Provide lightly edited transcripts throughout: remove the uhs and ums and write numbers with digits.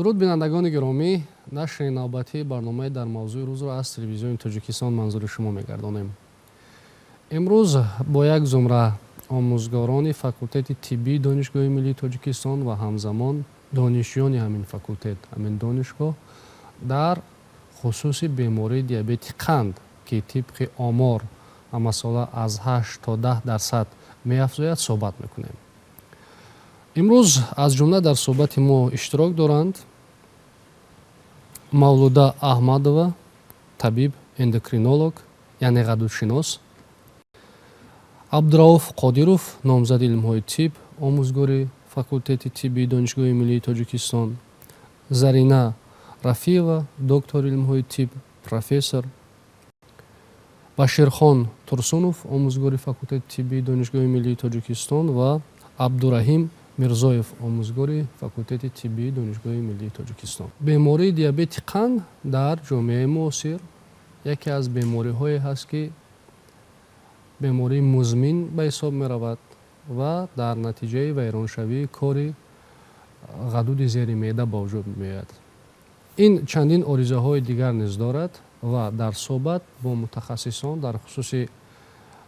Дуруд, бинандагони гиромӣ! Нашри навбатии барномаи «Дар мавзӯи рӯзро» аз Телевизиони Тоҷикистон манзури шумо мегардонем. Имрӯз бо як зумра омӯзгорони факултети тиббии Донишгоҳи миллии Тоҷикистон ва ҳамзамон донишҷӯёни ҳамин факултет, ҳамин донишгоҳ дар хусуси бемории диабети қанд, ки тибқи омор ҳамасола аз 8 то 10% меафзояд, суҳбат мекунем. Имрӯз аз ҷумла дар суҳбати мо иштирок доранд Мавлуда Аҳмадова, табиб эндокринолог, яъне ғадудшинос, Абдурауф Қодиров, номзади илмҳои тиб, омӯзгори факултети тиббии Донишгоҳи миллии Тоҷикистон, Зарина Рафиева, доктори илмҳои тиб, профессор, Баширхон Турсунов, омӯзгори факултети тиббии Донишгоҳи миллии Тоҷикистон, ва Абдураҳим Мирзоев, омӯзгори факултети тиббии Донишгоҳи миллии Тоҷикистон. Бемории диабети қанд дар ҷомеаи муосир яке аз бемориҳое ҳаст, ки бемории музмин ба ҳисоб меравад ва дар натиҷаи вайроншавии кори ғадуди зери меъда ба вуҷуд меояд. Ин чандин оризаҳои дигар низ дорад ва дар суҳбат бо мутахассисон дар хусуси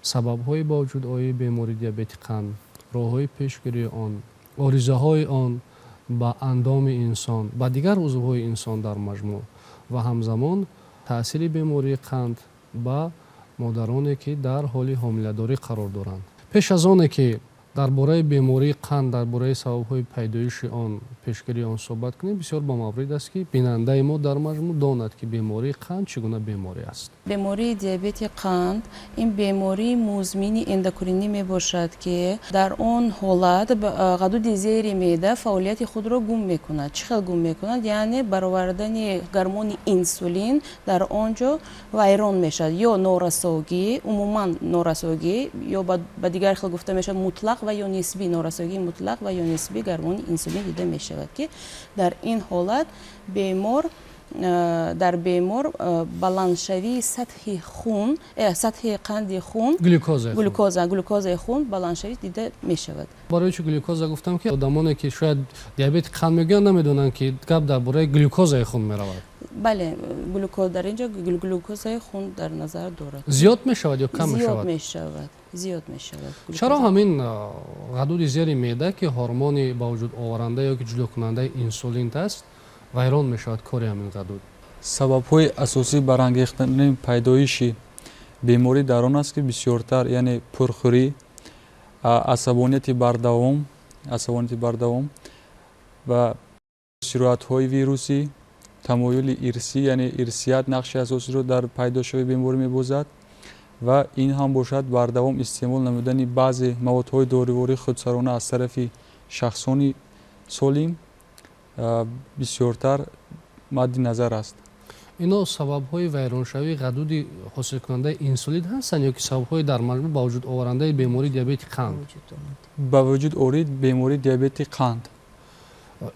сабабҳои ба вуҷудоии бемории диабети қанд, роҳҳои пешгирии он, оризаҳои он ба андоми инсон, ба дигар узвҳои инсон дар маҷмӯъ ва ҳамзамон таъсири бемории қанд ба модароне, ки дар ҳоли ҳомиладорӣ қарор доранд. Пеш аз оне ки дар бораи бемории қанд, дар бораи сабабҳои пайдоиши он, пешгирии он суҳбат кунем, бисёр ба маврид аст, ки бинандаи мо дар маҷмӯъ донад, ки бемории қанд чӣ гуна беморӣ аст. Бемории диабети қанд ин бемории музмини эндокринӣ мебошад, ки дар он ҳолат ғадуди зери меъда фаъолияти худро гум мекунад. Чӣ хел гум мекунад? Яъне баровардани гормони инсулин дар он ҷо вайрон мешавад ё норасогӣ, умуман норасогӣ, ё ба дигар хел гуфта мешавад, мутлақ ва ё нисбӣ, норасогии мутлақ ва ё нисбӣ гормони инсулин дида мешавад, ки дар ин ҳолат бемор дар бемор баландшавии сатҳи хун, сатҳи қанди хун, глюкоза. Глюкозаи хун баландшавӣ дида мешавад. Барои чӣ глюкоза гуфтам? Ки одамоне, ки шояд диабети қанд мегӯянд, намедонанд, ки гап дар бораи глюкозаи хун меравад. Бале, дар инҷо глюкозаи хун дар назар дорад. Зиёд мешавад ё кам мешавад? Зиёд мешавад, зиёд мешавад. Чаро ҳамин ғадуди зери меъда, ки ҳормони ба вуҷуд оваранда ё ки ҷудокунандаи инсулин аст, вайрон мешавад кори ҳамин ғадуд? Сабабҳои асосии барангехтани пайдоиши беморӣ дар он аст, ки бисёртар, яъне пурхӯрӣ, асабонияти бардавом ва сироятҳои вирусӣ, тамоюли ирсӣ, яъне ирсият нақши асосиро дар пайдошавии беморӣ мебозад ва ин ҳам бошад бардавом истеъмол намудани баъзе маводҳои дорувории худсарона аз тарафи шахсони солим бисёртар мадди назар аст. Ино сабабҳои вайроншавии ғадуди ҳосилкунандаи инсулин ҳастанд ё ки сабабҳои дар маҷмӯъ ба вуҷуд оварандаи бемории диабети қанд? Ба вуҷуд орид бемории диабети қанд.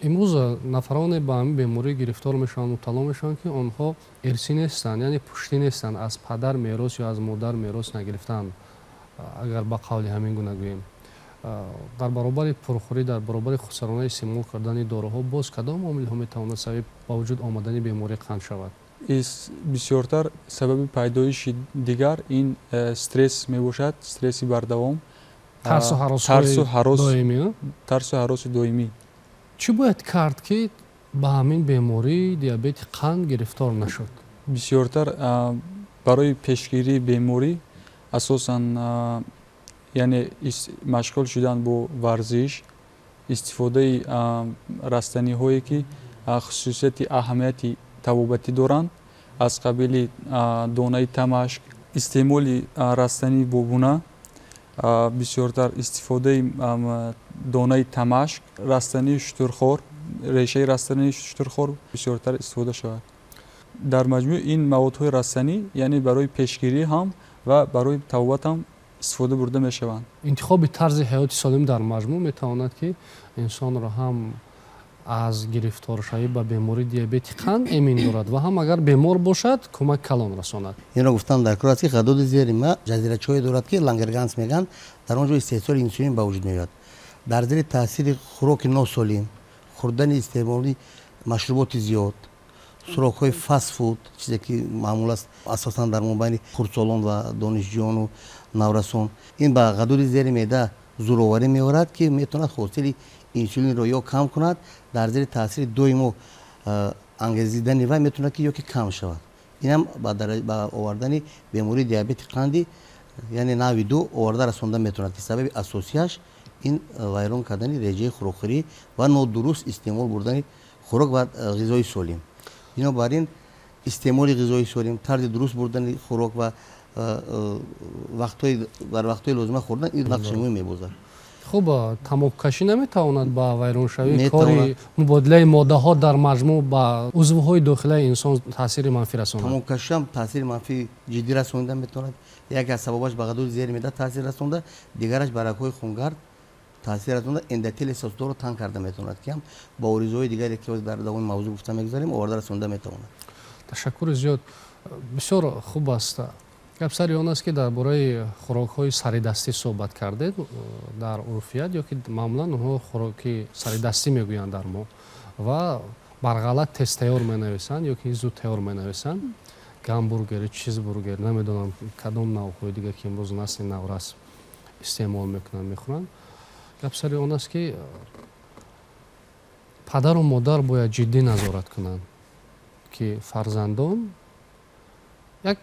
Имрӯз нафароне ба ҳамин беморӣ гирифтор мешаванд, мубтало мешаванд, ки онҳо ирсӣ нестанд, яъне пуштӣ нестанд, аз падар мерос ё аз модар мерос нагирифтаанд. Агар ба қавли ҳамин гуна гӯем, дар баробари пурхӯрӣ, дар баробари худсарона истеъмол кардани доруҳо боз кадом омилҳо метавонад сабаби ба вуҷуд омадани бемории қанд шавад? Бисёртар сабаби пайдоиши дигар ин стресс мебошад, стресси бардавом. Тарсу ҳаросҳои. Тарсу ҳароси доимӣ. Чӣ бояд кард, ки ба ҳамин бемории диабети қанд гирифтор нашуд? Бисёртар барои пешгирии беморӣ асосан, яъне машғул шудан бо варзиш, истифодаи растаниҳое, ки хусусияти аҳамияти табобатӣ доранд, аз қабили донаи тамашк, истеъмоли растании бобуна, бисёртар истифодаи донаи тамашк, растании шутурхор, решаи растании шутурхор бисёртар истифода шавад. Дар маҷмӯъ ин маводҳои растанӣ, яъне барои пешгирӣ ҳам ва барои табобат ҳам истифода бурда мешаванд. Интихоби тарзи ҳаёти солим дар маҷмӯъ метавонад, ки инсонро ҳам аз гирифторшавӣ ба бемории диабети қанд эмин дорад ва ҳам, агар бемор бошад, кӯмак калон расонад. Инро гуфтан дар кор аст, ки ғадуди зери меъда ҷазирачое дорад, ки Лангерганс мегӯянд. Дар он ҷо истеҳсоли инсулин ба вуҷуд меояд. Дар зери таъсири хӯроки носолим, хӯрдани истеъмоли Машруботи зиёд, хӯрокҳои фастфуд, чизе ки маъмул аст, асосан дар мобайни хурдсолон ва донишҷӯёну наврасон, ин ба ғадуди зери меъда зӯроварӣ меорад, ки метавонад ҳосили инсулинро ё кам кунад, дар зери таъсири доимо ангезидани вай метавонад, ки ё ки кам шавад. Инам ба овардани бемории диабети қанди, яъне навъи ду, оварда расонда метавонад, ки сабаби асосияш ин вайрон кардани реҷаи хӯрокхӯрӣ ва нодуруст истеъмол бурдани хӯрок ва ғизои солим. Бинобар ин, истеъмоли ғизои солим, тарзи дуруст бурдани хӯрок ва дар вақтҳои лозима хӯрдан ин нақши муҳим мебозад. Хуб, тамокукашӣ наметавонад ба вайроншавии кори мубодилаи моддаҳо дар маҷмӯъ ба узвҳои дохилаи инсон таъсири манфӣ расонад? Тамокукашиам таъсири манфии ҷиддӣ расонида метавонад. Яке аз сабабаш ба ғадуди зери меъда таъсир расонда, дигараш ба рагҳои хунгард таъсир расонда, эндотели сосудҳоро танг карда метавонад, ки ҳам ба оризоҳои дигаре, ки дар давоми мавзӯъ гуфта мегузарем, оварда расонда метавонад. Ташаккури зиёд, бисёр хуб аст. Гап сари он аст, ки дар бораи хӯрокҳои саридастӣ суҳбат кардед. Дар урфият ё ки маъмулан онҳо хӯроки саридастӣ мегӯянд дар мо ва барғалат тезтайёр менависанд ё ки зудтайёр менависанд: гамбургер, чизбургер, намедонам, кадом навъҳои дига, ки имрӯз насли наврас истеъмол мекунанд, мехӯранд. Гап сари он аст, ки падару модар бояд ҷиддӣ назорат кунанд, ки фарзандон, як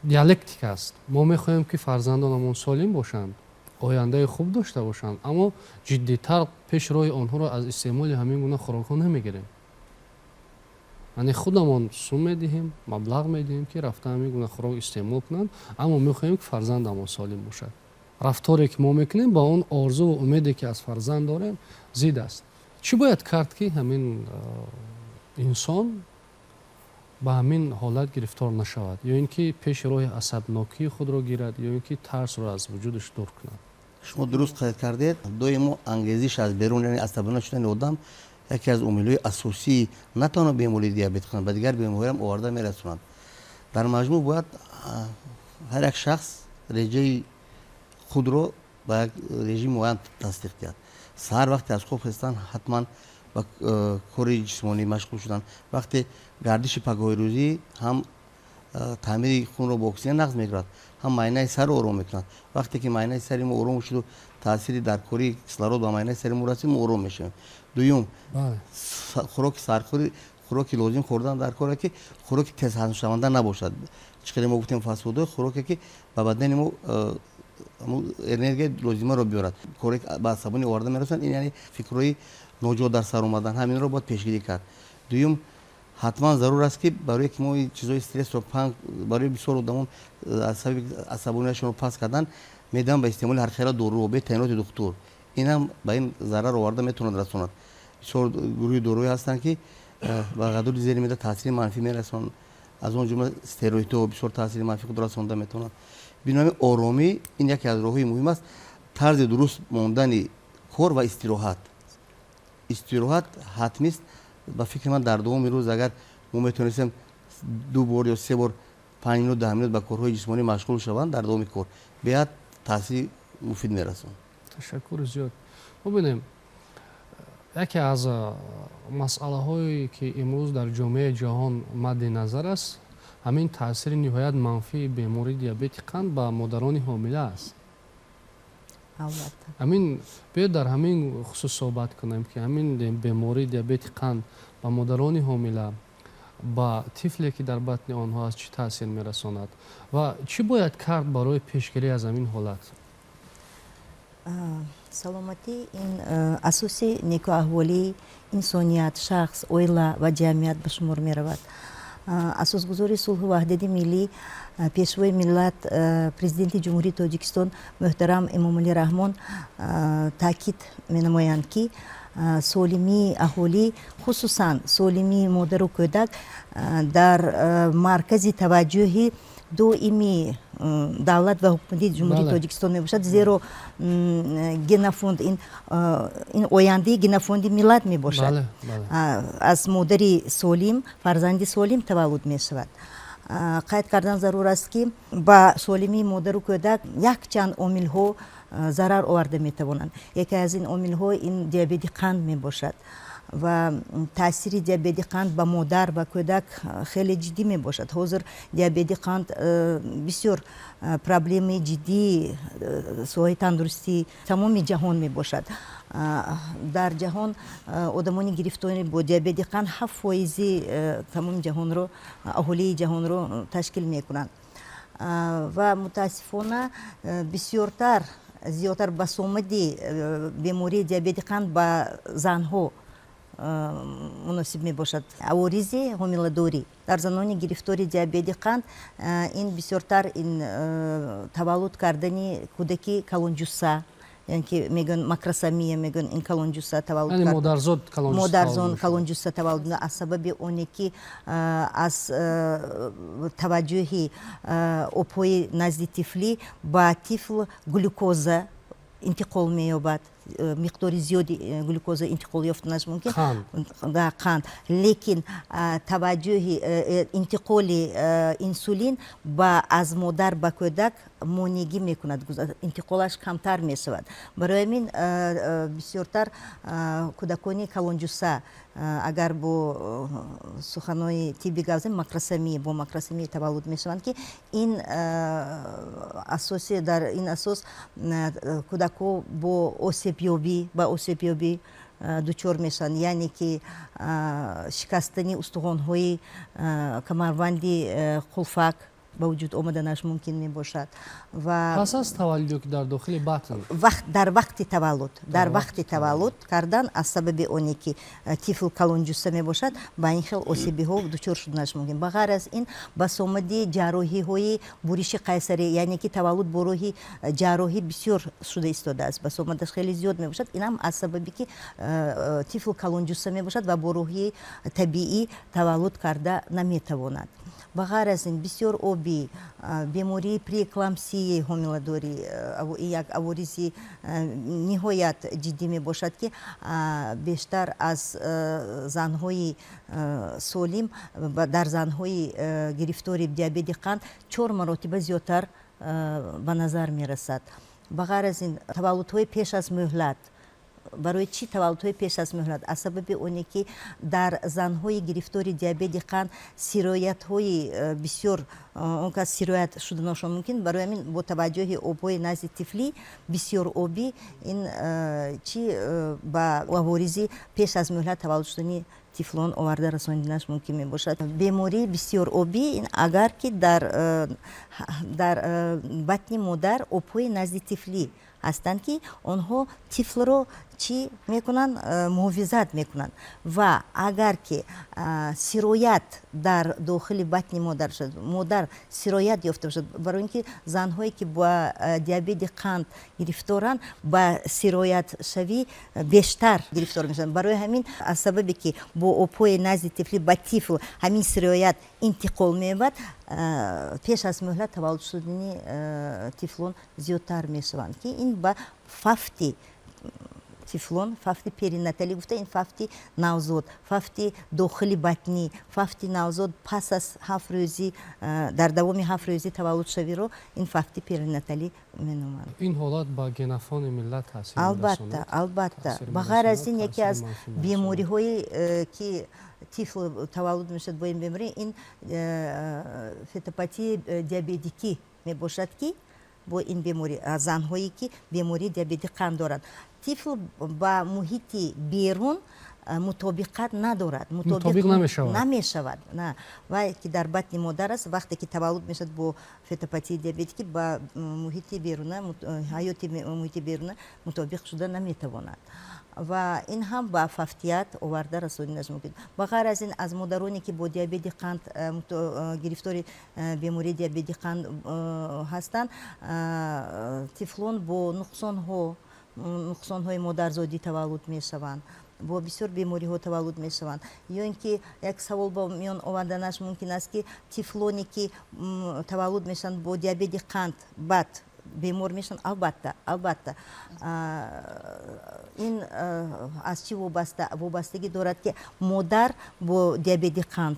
диалектика аст: мо мехоҳем, ки фарзандонамон солим бошанд, ояндаи хуб дошта бошанд, аммо ҷиддитар пеш роҳи онҳоро аз истеъмоли ҳамин гуна хӯрокҳо намегирем. Яъне худамон сум медиҳем, маблағ медиҳем, ки рафта ҳамин гуна хӯрок истеъмол кунанд, аммо мехоҳем, ки фарзандамон солим бошад. Рафторе, ки мо мекунем, ба он орзуву умеде, ки аз фарзанд дорем, зид аст. Чӣ бояд кард, ки ҳамин инсон ба ҳамин ҳолат гирифтор нашавад ё ин ки пеши роҳи асабнокии худро гирад, ё ин ки тарсро аз вуҷудаш дур кунад? Шумо дуруст қайд кардед. Доимо ангезиш аз берун, яъне асабона шудани одам, яке аз омилҳои асосии на танҳо бемории диабети қанд, ба дигар бемориам оварда мерасонад. Дар маҷмӯъ, бояд ҳар як шахс реҷаи худро ба як режими муайян тасдиқ диҳад. Саҳар вақте аз хоб хестан, ҳатман ба кори ҷисмонӣ машғул шудан. Вақте гардиши пагоҳирӯзӣ ҳам таъмири хунро бо оксиген нағз мекунад, ҳам майнаи сарро ором мекунад. Вақте ки майнаи сари мо ором шуду таъсири даркории кислород ба майнаи сари мо расид, мо ором мешавем. Дуюм, хӯроки сархӯри, хӯроки лозим хӯрдан дар коре, ки хӯроки тезҳазмшаванда набошад. Чӣ қадар мо гуфтем, фастфудҳо, хӯроке, ки ба бадани мо энергияи лозимаро биёрад, коре ба асабонӣ оварда мерасонад, ин яъне фикрҳои ноҷо дар сар омадан, ҳаминро бояд пешгирӣ кард. Дуюм, ҳатман зарур аст, ки барое ки мо чизҳои стрессро панг, барои бисёр одамон аз сабаби асабонияшонро паст кардан медиҳанд ба истеъмоли ҳархела доруҳо бе таъиноти духтур. Ин ҳам ба ин зарар оварда метавонад расонад. Бисёр гурӯҳи доруҳое ҳастанд, ки ба ғадуди зери меъда таъсири манфӣ мерасонанд, аз он ҷумла стероидҳо бисёр таъсири манфӣ худ расонда метавонанд. Бинобар ин, оромӣ ин яке аз роҳҳои муҳим аст. Тарзи дуруст мондани кор ва истироҳат. Истироҳат ҳатмист. Ба фикри ман, дар давоми рӯз агар мо метавонистем ду бор ё се бор 5 минут, 10 минут ба корҳои ҷисмонӣ машғул шаванд дар давоми кор, беҳад таъсири муфид мерасонад. Ташаккури зиёд. Бубинем, яке аз масъалаҳое, ки имрӯз дар ҷомеаи ҷаҳон мадди назар аст, ҳамин таъсири ниҳоят манфии бемории диабети қанд ба модарони ҳомила аст. Албатта. Ҳамин, биёед, дар ҳамин хусус суҳбат кунем, ки ҳамин бемории диабети қанд ба модарони ҳомила, ба тифле, ки дар батни онҳо аст, чӣ таъсир мерасонад ва чӣ бояд кард барои пешгирӣ аз ҳамин ҳолат? Саломатӣ ин асоси некуаҳволии инсоният, шахс, оила ва ҷамъият ба шумор меравад. Асосгузори сулҳу ваҳдати миллӣ, Пешвои миллат, Президенти Ҷумҳурии Тоҷикистон муҳтарам Эмомалӣ Раҳмон таъкид менамоянд, ки солимии аҳолӣ, хусусан солимии модару кӯдак, дар маркази таваҷҷӯҳи доимии давлат ва ҳукумати Ҷумҳурии Тоҷикистон мебошад, зеро генофонд ин ояндаи генофонди миллат мебошад. Аз модари солим фарзанди солим таваллуд мешавад. Қайд кардан зарур аст, ки ба солимии модару кӯдак якчанд омилҳо зарар оварда метавонанд. Яке аз ин омилҳо ин диабети қанд мебошад. Ва таъсири диабети қанд ба модар ва кӯдак хеле ҷиддӣ мебошад. Ҳозир диабети қанд бисёр проблемаи ҷиддии соҳаи тандурустии тамоми ҷаҳон мебошад. Дар ҷаҳон одамони гирифтори бо диабети қанд 7 фоизи тамоми ҷаҳонро, аҳолии ҷаҳонро ташкил мекунанд. Ва мутаассифона, бисёртар, зиёдтар басомади бемории диабети қанд ба занҳо муносиб мебошад. Аворизи ҳомиладорӣ дар занони гирифтори диабети қанд ин бисёртар ин таваллуд кардани кӯдаки калонҷусса, яъне ки мегӯянд макросомия, мегӯянд, ин калонҷусса таваллуд. Модарзод. Модарзод калонҷусса таваллуд аз сабаби оне ки аз таваҷҷӯҳи обҳои назди тифлӣ ба тифл глюкоза интиқол меёбад, миқдори зиёди глюкоза интиқол ёфтанаш мумкин, қанд, лекин таваҷҷӯҳи интиқоли инсулин ба аз модар ба кӯдак монеъгӣ мекунад, интиқолаш камтар мешавад. Барои ҳамин бисёртар кӯдакони калонҷусса, агар бо суханои тиббӣ гап занем, макросомия, бо макросомия таваллуд мешаванд, ки ин асоси дар ин асос кӯдакҳо бо осебёбӣ, ба осебёбӣ дучор мешаванд, яъне ки шикастани устухонҳои камарбанди қулфак ба вуҷуд омаданаш мумкин мебошад. Ва пас аз таваллуд ё ки дар дохили батн? Дар вақти таваллуд, дар вақти таваллуд кардан, аз сабаби оне ки тифл калонҷусса мебошад, ба ин хел осебиҳо дучор шуданаш мумкин. Ба ғайр аз ин, басомади ҷарроҳиҳои буриши қайсарӣ, яъне ки таваллуд бо роҳи ҷарроҳӣ бисёр шуда истодааст, басомадаш хеле зиёд мебошад. Инам аз сабаби ки тифл калонҷусса мебошад ва бо роҳи табиӣ таваллуд карда наметавонад. Ба ғайр аз ин, бисёр обӣ, бемории преэклампсияи ҳомиладорӣ як аворизи ниҳоят ҷиддӣ мебошад, ки бештар аз занҳои солим дар занҳои гирифтори диабети қанд чор маротиба зиёдтар ба назар мерасад. Ба ғайр аз ин, таваллудҳои пеш аз мӯҳлат. Барои чӣ таваллудҳои пеш аз мӯҳлат? Аз сабаби оне ки дар занҳои гирифтори диабети қанд сироятҳои бисёр, он кас сироят шуданашон мумкин. Барои ҳамин бо таваҷҷӯҳи обҳои назди тифлӣ, бисёр обӣ, ин чӣ ба аворизи пеш аз мӯҳлат таваллуд шудани тифлон оварда расониданаш мумкин мебошад. Бемории бисёр обӣ ин агар ки дар батни модар обҳои назди тифлӣ ҳастанд, ки онҳо тифлро чӣ мекунанд? Муҳофизат мекунанд. Ва агар ки сироят дар дохили батни модар шуд, модар сироят ёфта бошад, барои ин ки занҳое ки ба диабети қанд гирифторанд, ба сироятшавӣ бештар гирифтор мешаванд. Барои ҳамин, аз сабабе ки бо обҳои назди тифлӣ ба тифл ҳамин сироят интиқол меёбад, пеш аз мӯҳлат таваллуд шудани тифлон зиёдтар мешаванд, ки ин ба фавти тифлон, фавти перинаталӣ гуфта, ин фавти навзод, фавти дохили батнӣ, фавти навзод пас аз 7 рӯзӣ, дар давоми 7 рӯзӣ таваллудшавиро ин фавти перинаталӣ меноманд. Ин ҳолат ба генофонди миллат таъсир? Албатта, албатта. Ба ғайр аз ин, яке аз бемориҳое ки тифл таваллуд мешавад бо ин беморӣ, ин фетопатияи диабетикӣ мебошад, ки бо ин беморӣ занҳое ки бемории диабети қанд доранд, тифл ба муҳити берун мутобиқат надорад. Мутобиқ намешавад. Намешавад, на. Вай ки дар батни модар аст, вақте ки таваллуд мешавад бо фетопатияи диабетикӣ, ба муҳити беруна, ҳаёти муҳити беруна мутобиқ шуда наметавонад ва ин ҳам ба фавтият оварда расониданаш мумкин. Ба ғайр аз ин, аз модароне ки бо диабети қанд гирифтори бемории диабети қанд ҳастанд, тифлон бо нуқсонҳои модарзодӣ таваллуд мешаванд, бо бисёр бемориҳо таваллуд мешаванд. Ё ин ки як савол ба миён оварданаш мумкин аст, ки тифлоне ки таваллуд мешаванд бо диабети қанд, баъд бемор мешаванд? Албатта, албатта, ин аз чӣ вобастагӣ дорад, ки модар бо диабети қанд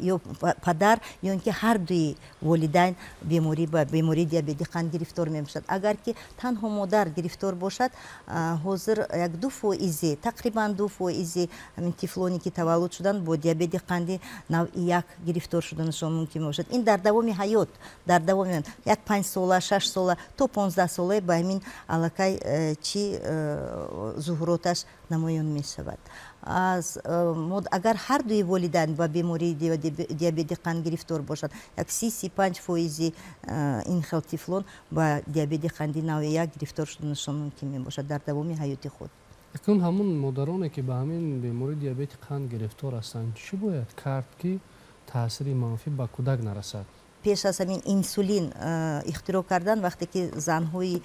Ё падар, ё ин ки ҳар дуи волидайн беморӣ ба бемории диабети қанд гирифтор мебошад. Агар ки танҳо модар гирифтор бошад, ҳозир як 2 фоизи, тақрибан 2 фоизи ҳамин тифлоне, ки таваллуд шуданд, бо диабети қанди навъи як гирифтор шуданашон мумкин мебошад. Ин дар давоми ҳаёт, дар давоми як 5 сола, 6 сола то 15 сола ба ҳамин аллакай чӣ зуҳуроташ намоён мешавад. Аз агар ҳар дуи волидайн ба бемории диабети қанд гирифтор бошад, як 30-35 фоизи ин хел тифлон ба диабети қанди навъи як гирифтор шуданашон мумкин мебошад дар давоми ҳаёти худ. Акнун ҳамун модароне, ки ба ҳамин бемории диабети қанд гирифтор ҳастанд, чӣ бояд кард, ки таъсири манфӣ ба кӯдак нарасад? Пеш аз ҳамин инсулин ихтироъ кардан, вақте ки занҳои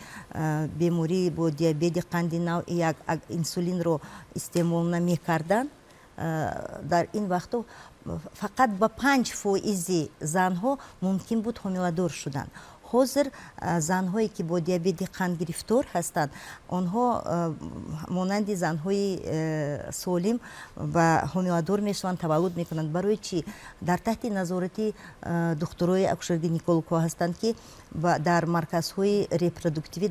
беморӣ бо диабети қанди навъи як инсулинро истеъмол намекарданд, дар ин вақтҳо фақат ба 5 фоизи занҳо мумкин буд ҳомиладор шуданд. Ҳозир занҳое, ки бо диабети қанд гирифтор ҳастанд, онҳо монанди занҳои солим ба ҳомиладор мешаванд, таваллуд мекунанд. Барои чӣ? Дар таҳти назорати духтурои акушер-гинекологҳо ҳастанд, ки дар марказҳои репродуктивӣ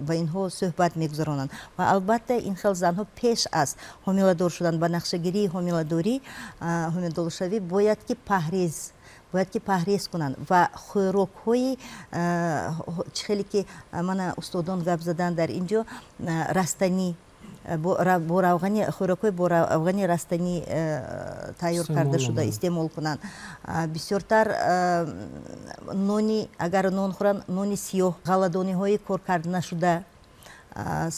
ба инҳо суҳбат мегузаронанд. Ва албатта, ин хел занҳо пеш аз ҳомиладор шудан ба нақшагирии ҳомиладорӣ, ҳомиладоршавӣ бояд ки парҳез кунанд ва хӯрокҳои, чӣ хеле ки мана устодон гап заданд дар ин ҷо, растанӣ бо равғани, хӯрокҳои бо равғани растанӣ тайёр карда шуда истеъмол кунанд. Бисёртар нони, агар нон хӯранд, нони сиёҳ, ғалладониҳои коркард нашуда,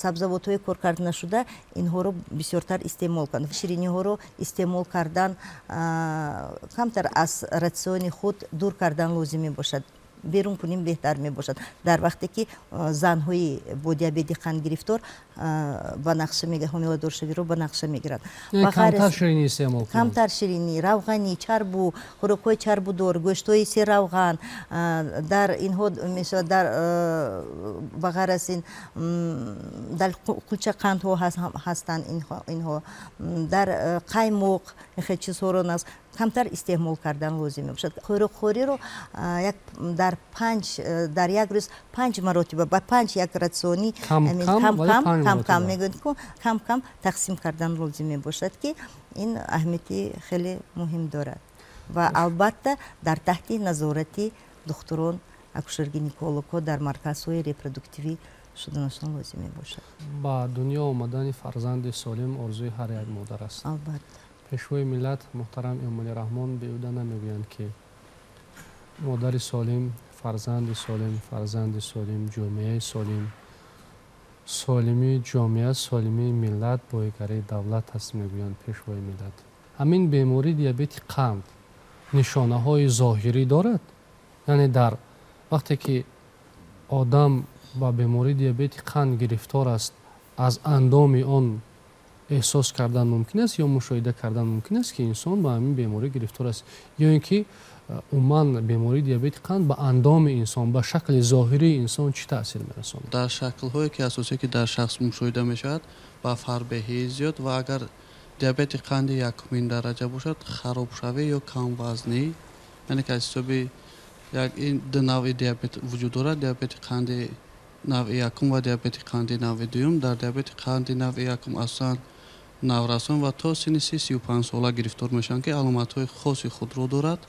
сабзавотҳои коркард нашуда, инҳоро бисёртар истеъмол кунанд. Шириниҳоро истеъмол кардан камтар аз рациони худ дур кардан лозим мебошад, берун кунем беҳтар мебошад, дар вақте ки занҳои бо диабети қанд гирифтор ба нақша ҳомиладоршавиро ба нақша мегиранд. Камтар ширинӣ, равғанӣ, чарбу, хӯрокҳои чарбудор, гӯштҳои серравған дар инҳо мешавад. Дар ба ғайр аз ин, дар кулчақандҳо ҳастанд инҳо, дар қаймоқ, хел чизҳоро камтар истеъмол кардан лозим мебошад. Хӯрокхӯриро як дар панҷ, дар як рӯз панҷ маротиба ба панҷ як рациони кам кам мегӯянд, кам кам тақсим кардан лозим мебошад, ки ин аҳамияти хеле муҳим дорад. Ва албатта, дар таҳти назорати духтурон, акушер-гинекологҳо дар марказҳои репродуктивӣ шуданашон лозим мебошад. Ба дунё омадани фарзанди солим орзуи ҳар як модар аст. Албатта. Пешвои миллат муҳтарам Эмомалӣ Раҳмон беҳуда намегӯянд, ки модари солим, фарзанди солим, фарзанди солим, ҷомеаи солим, солимии ҷомеа, солимии миллат, боигарии давлат аст, мегӯянд пешвои миллат. Ҳамин бемории диабети қанд нишонаҳои зоҳирӣ дорад? Яъне дар вақте ки одам ба бемории диабети қанд гирифтор аст, аз андоми он эҳсос кардан мумкин аст ё мушоҳида кардан мумкин аст, ки инсон ба ҳамин беморӣ гирифтор аст, ё ин ки умуман бемории диабети қанд ба андоми инсон, ба шакли зоҳирии инсон чӣ таъсир мерасонад? Дар шаклҳое ки асосие, ки дар шахс мушоҳида мешавад, ба фарбеҳии зиёд ва агар диабети қанди якумин дараҷа бошад, харобшавӣ ё камвазнӣ. Яъне ки аз ҳисоби як ин ду навъи диабет вуҷуд дорад: диабети қанди навъи якум ва диабети қанди навъи дуюм. Дар диабети қанди навъи якум асосан наврасон ва то синни 30-35 сола гирифтор мешаванд, ки аломатҳои хоси худро дорад.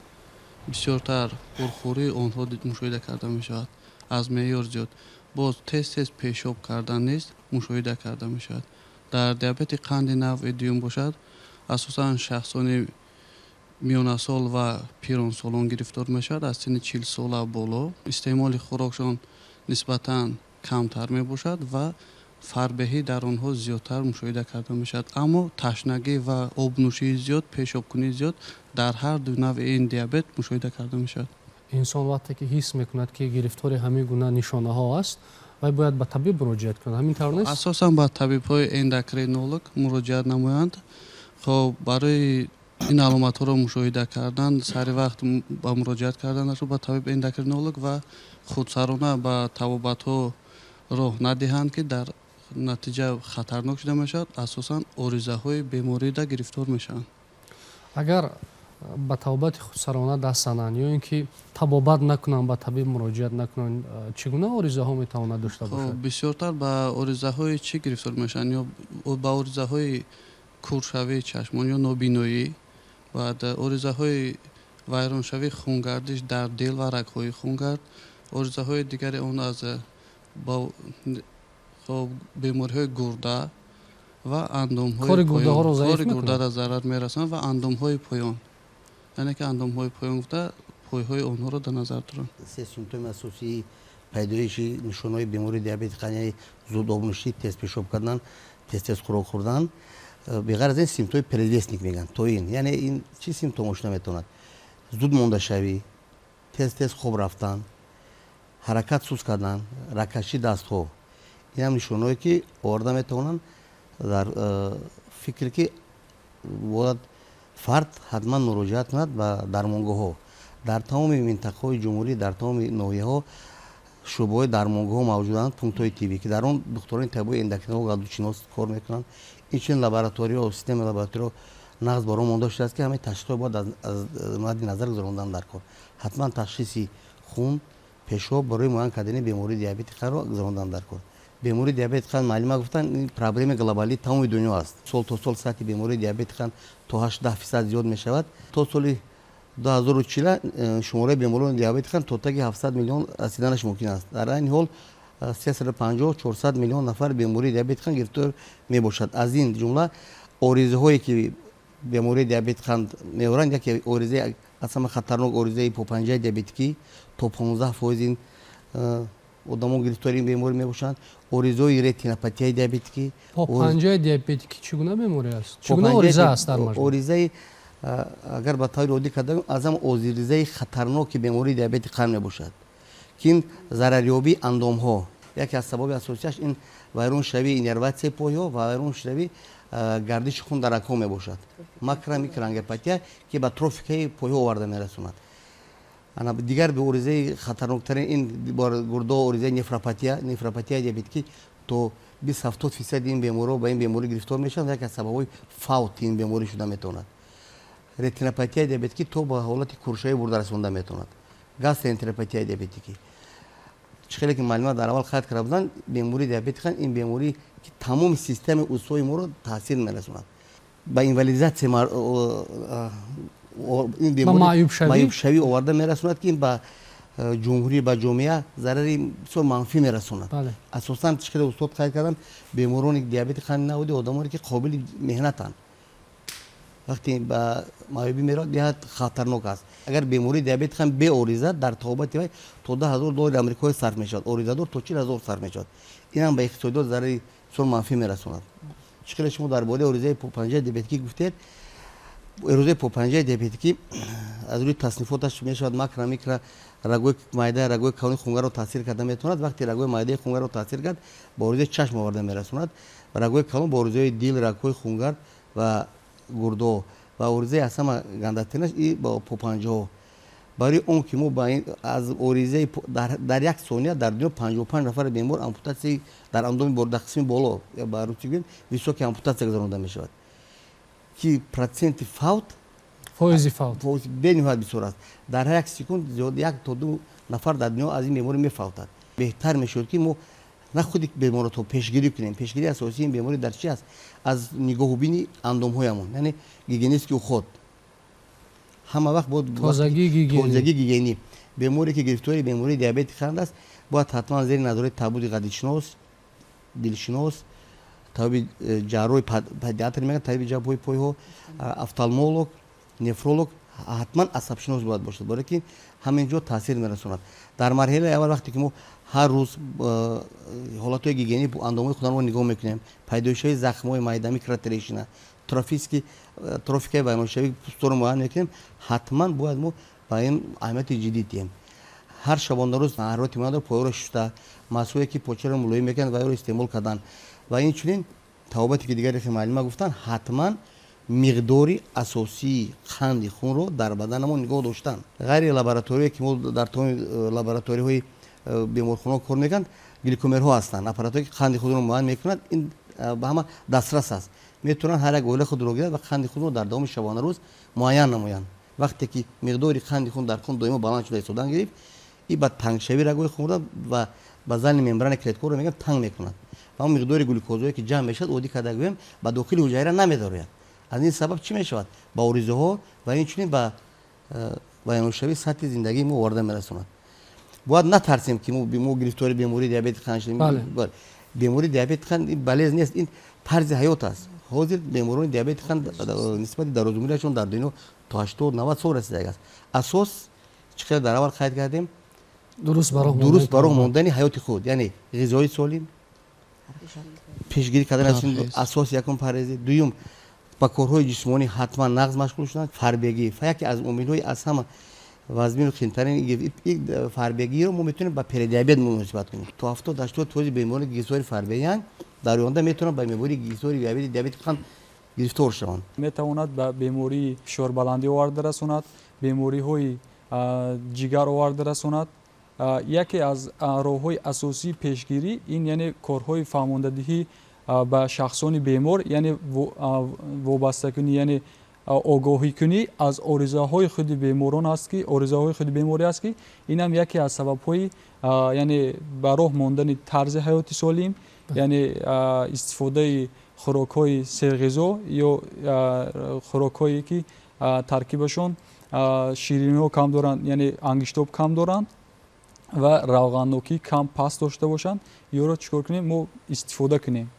Бисёртар пурхӯрии онҳо мушоҳида карда мешавад, аз меъёр зиёд, боз тез тез пешоб кардан низ мушоҳида карда мешавад. Дар диабети қанди навъи дуюм бошад, асосан шахсони миёнасол ва пиронсолон гирифтор мешавад, аз синни 40 сола боло. Истеъмоли хӯрокшон нисбатан камтар мебошад ва фарбеҳӣ дар онҳо зиёдтар мушоҳида карда мешавад. Аммо ташнагӣ ва обнӯшии зиёд, пешобкунии зиёд дар ҳар ду навъи ин диабет мушоҳида карда мешавад. Инсон вақте ки ҳис мекунад, ки гирифтори ҳамин гуна нишонаҳо аст, вай бояд ба табиб муроҷиат кунад, ҳамин тавр нест? Асосан ба табибҳои эндокринолог муроҷиат намоянд. Хоб, барои ин аломатҳоро мушоҳида кардан, сари вақт ба муроҷиат карданашон ба табиб эндокринолог ва худсарона ба табобатҳо роҳ надиҳанд, ки дар натиҷа хатарнок шуда мешавад, асосан оризаҳои беморида гирифтор мешаванд. Агар Ба табобати худсарона даст зананд ё ин ки табобат накунанд, ба табиб муроҷиат накунанд, чӣ гуна оризаҳо метавонад дошта бошад? Бисёртар ба оризаҳои чӣ гирифтор мешаванд? Ё ба оризаҳои куршавии чашмон ё нобиноӣ, баъд оризаҳои вайроншавии хунгардиш дар дил ва рагҳои хунгард, оризаҳои дигари он аз бемориҳои гурда ва андомҳои гурдаро гурдаро зарар мерасонад ва андомҳои поён, яъне ки андомҳои поён гуфта пойҳои онҳоро дар назар дорам. Се симптоми асосии пайдоиши нишонаҳои бемории диабети қанд, яъне зуд обнӯшӣ, тез пешоб кардан, тез тез хӯрок хӯрдан, беғайр аз ин симптоми предвестник мегӯянд, то ин, яъне ин чӣ симптомҳо шуда метавонад? Зуд мондашавӣ, тез тез хоб рафтан, ҳаракат суст кардан, рагкашии дастҳо. Инам нишонаҳое, ки оварда метавонанд дар фикре, ки бояд фард ҳатман муроҷиат кунад ба дармонгоҳҳо. Дар тамоми минтақаҳои ҷумҳурӣ, дар тамоми ноҳияҳо шӯъбаҳои дармонгоҳҳо мавҷуданд, пунктҳои тиббӣ, ки дар он духтурони табиӣ, эндокринолог, ғадудшинос кор мекунанд. Инчунин лабораториҳо, системаи лабораториҳо нағз ба роҳ монда шудааст, ки ҳамаи ташхисҳо бояд аз мадди назар гузарондан дар кор. Ҳатман ташхиси хун, пешоб барои муайян кардани бемории диабети қандро гузарондан дар кор. Бемории диабети қанд, муаллима гуфтанд, ин проблемаи глобалии тамоми дунё аст. Сол то сол сатҳи бемории диабети қанд то 8-10% зиёд мешавад. То соли 2040 шумораи беморони диабети қанд то таги 700 миллион расиданаш мумкин аст. Дар айни ҳол 350, 400 миллион нафар бемории диабети қанд гирифтор мебошад. Аз ин ҷумла оризаҳое, ки бемории диабети қанд меоранд, яке оризаи аз ҳама хатарнок оризаи попанҷаи диабетикӣ, то 15% ин одамон гирифтори ин беморӣ мебошанд, оризаҳои ретинопатияи диабетикӣ. Попанҷаи диабетикӣ чӣ гуна беморӣ аст? Чӣ гуна ориза аст дар маҷмӯъ? Оризаи, агар ба таври оддӣ карда, аз ҳама оризаи хатарноки бемории диабети қанд мебошад, ки ин зарарёбии андомҳо, яке аз сабаби асосияш ин вайроншавии иннерватсияи пойҳо ва вайроншавии гардиши хун дар рагҳо мебошад, макро, микроангиопатия, ки ба трофикаи пойҳо оварда мерасонад. Дигар оризаи хатарноктарин ин гурдо оризаи нефропатия, нефропатияи диабетикӣ. То 20-70% ин беморҳо ба ин беморӣ гирифтор мешаванд, яке аз сабабҳои фавти ин беморӣ шуда метавонад. Ретинопатияи диабетикӣ то ба ҳолати куршавӣ бурда расонда метавонад. Гастроэнтеропатияи диабетикӣ. Чӣ хеле ки муаллима дар аввал қайд карда буданд, бемории диабети қанд ин беморӣ, ки тамоми системаи узвҳои моро таъсир мерасонад, ба инвалидизатсия, маъюбшавӣ оварда мерасонад, ки ин ба ҷумҳурӣ, ба ҷомеа зарари бисёр манфӣ мерасонад. Асосан, чӣ хеле устод қайд карданд, беморони диабети қанди навъи одамоне, ки қобили меҳнатанд, вақте ба маъюбӣ меравад, беҳад хатарнок аст. Агар бемории диабети қанд беориза, дар табобати вай то 10 000 доллари амрикоӣ сарф мешавад, оризадор то 40 000 сарф мешавад. Инам ба иқтисодиёт зарари бисёр манфӣ мерасонад. Чӣ хеле шумо дар бораи оризаи попанҷаи диабетикӣ гуфтед, эрозаи попанҷаи диабетикӣ аз рӯи таснифоташ мешавад макро, микро, рагои майда, рагои калони хунгаро таъсир карда метавонад. Вақте рагои майдаи хунгаро таъсир кард, ба оризаи чашм оварда мерасонад, рагои калон ба оризаи дил, рагҳои хунгард ва гурдо, ва оризаи аз ҳама гандатаринаш и ба попанҷаҳо. Барои он ки мо аз оризаи дар як сония дар дунё 55 нафари бемор ампутатсияи дар андоми, дар қисми боло, ба русӣ гӯем, высокий ампутатсия гузаронда мешавад, ки проценти фавт фоизи фавт бениҳоят бисёр аст. Дар ҳар як секунд зиёд 1 то 2 нафар дар дунё аз ин беморӣ мефавтад. Беҳтар мешуд, ки мо на худи беморро, то пешгирӣ кунем. Пешгирии асосии ин беморӣ дар чи аст? Аз нигоҳубини андомҳоямон, яъне гигиенический уход, ҳама вақт бояд тозагӣ. Гигиенӣ. Беморе, ки гирифтори бемории диабети қанд аст, бояд ҳатман зери назорати табиби ғадудшинос, дилшинос, табиби ҷарроҳи педиатр мегӯянд, табиби ҷабҳои пойҳо, офтальмолог, нефролог, ҳатман асабшинос бояд бошад, барое ки ҳамин ҷо таъсир мерасонад. Дар марҳилаи аввал, вақте ки мо ҳар рӯз ҳолатҳои гигиении андомҳои худамро нигоҳ мекунем, пайдоишҳои захмҳои майда, микротрещина, трофический, трофикаи вайроншавии пӯстро муайян мекунем, ҳатман бояд мо ба ин аҳамияти ҷиддӣ диҳем. Ҳар шабонарӯз ҳарорати муайян поёро шуста, маҳсуле, ки почаро мулоим мекунад, ва ёро истеъмол кардан. Ва инчунин табобате, ки дигаре муаллима гуфтанд, ҳатман миқдори асосии қанди хунро дар баданамон нигоҳ доштан. Ғайри лабораторие, ки мо дар тамоми лабораторияҳои беморхонаҳо кор мекунанд, гликомерҳо ҳастанд, аппаратҳое, ки қанди худро муайян мекунанд. Ин ба ҳама дастрас аст, метавонанд ҳар як оила худро гирад ва қанди худро дар давоми шабонарӯз муайян намоянд. Вақте ки миқдори қанди хун дар хун доимо баланд шуда истодан гирифт, и ба тангшавии рагҳои хун ва базальный мембрана клеткаро мегӯям, танг мекунад ва он миқдори глюкозое, ки ҷамъ мешавад, оддӣ карда гӯем, ба дохили ҳуҷайра намедарояд. Аз ин сабаб чӣ мешавад? Ба оризаҳо ва инчунин ба вайроншавии сатҳи зиндагии мо оварда мерасонад. Бояд натарсем, ки мо гирифтори бемории диабети қанд шудем. Бемории диабети қанд ин болезнь нест, ин тарзи ҳаёт аст. Ҳозир беморони диабети қанд нисбати дарозумрияшон дар дунё то 80-90 сол расидаг аст. Асос, чӣ қадар дар аввал қайд кардем, дуруст ба роҳ мондани ҳаёти худ, яъне ғизои солим, пешгирӣ кардан аз асос, якум парҳезӣ, дуюм, ба корҳои ҷисмонӣ ҳатман нағз машғул шудан. Фарбегӣ яке аз омилҳои аз ҳама вазмину қиинтарин. Фарбегиро мо метавонем ба предиабет муносибат кунем. То 70-80% беморони гирифтори фарбегиянд, дар оянда метавонанд ба бемории гирифтори диабети қанд гирифтор шаванд. Метавонад ба бемории фишорбаландӣ оварда расонад, бемориҳои ҷигар оварда расонад. Яке аз роҳҳои асосии пешгирӣ ин, яъне, корҳои фаҳмондадиҳӣ ба шахсони бемор, яъне вобастакунӣ, яъне огоҳикунӣ аз оризаҳои худи беморон аст, ки оризаҳои худи беморӣ аст, ки инам яке аз сабабҳои, яъне, ба роҳ мондани тарзи ҳаёти солим, яъне истифодаи хӯрокҳои серғизо ё хӯрокҳое, ки таркибашон шириниҳо кам доранд, яъне ангиштоб кам доранд ва равғаннокӣ кам паст дошта бошанд, ёро чӣ кор кунем? Мо истифода кунем.